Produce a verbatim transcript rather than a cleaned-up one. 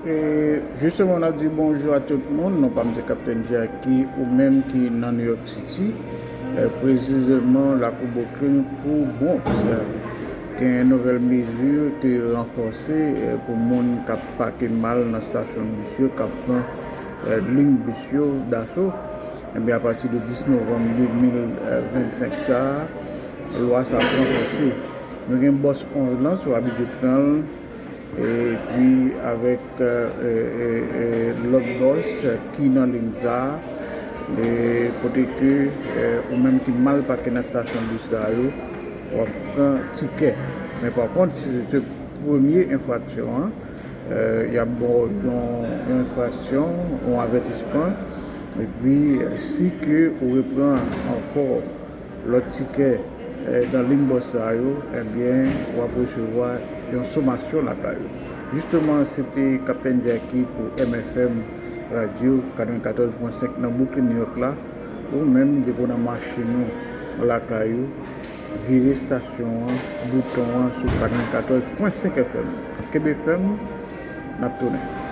E, jisteman, n ap di bonjou a tout moun. Non pa m se Kaptenn Jackie, ou menm ki nan New York City, e, presizeman lakou Brooklyn pou Bronx. Gen nouvèl mezi ki ranfòse, e, pou moun k ap pake mal nan stasyon bis yo, k ap pran, e, liy bis yo daso. Ebyen, apati de dis novanm de mil vennsenk sa a, lwa sa ap ranfòse. Nou gen bòs onz lan, si w abitye pran l, epi avèk, e, e, e, lòt bòs ki nan liy sa a, e, kote ke, e, ou menm ki mal pake nan stasyon bis sa yo, w ap pran tikè. Men pa kont, se, se premye enfraksyon an, e, y ap ba w yon, yon enfraksyon, yon avètisman, epi, e, si ke ou repran ankò lòt tikè, e, nan liy bòs sa yo, ebyen, w ap resevwa yon somasyon lakay ou. Jisteman, se te Kaptenn Jackie pou M F M Radio katrevenkatòz pwen senk nan Brooklyn, New York la. Ou menm, depi w nan machin ou, lakay ou, vire stasyon an, bouton an sou katrevenkatòz pwen senk F M. Kenbe fèm, n ap tounen.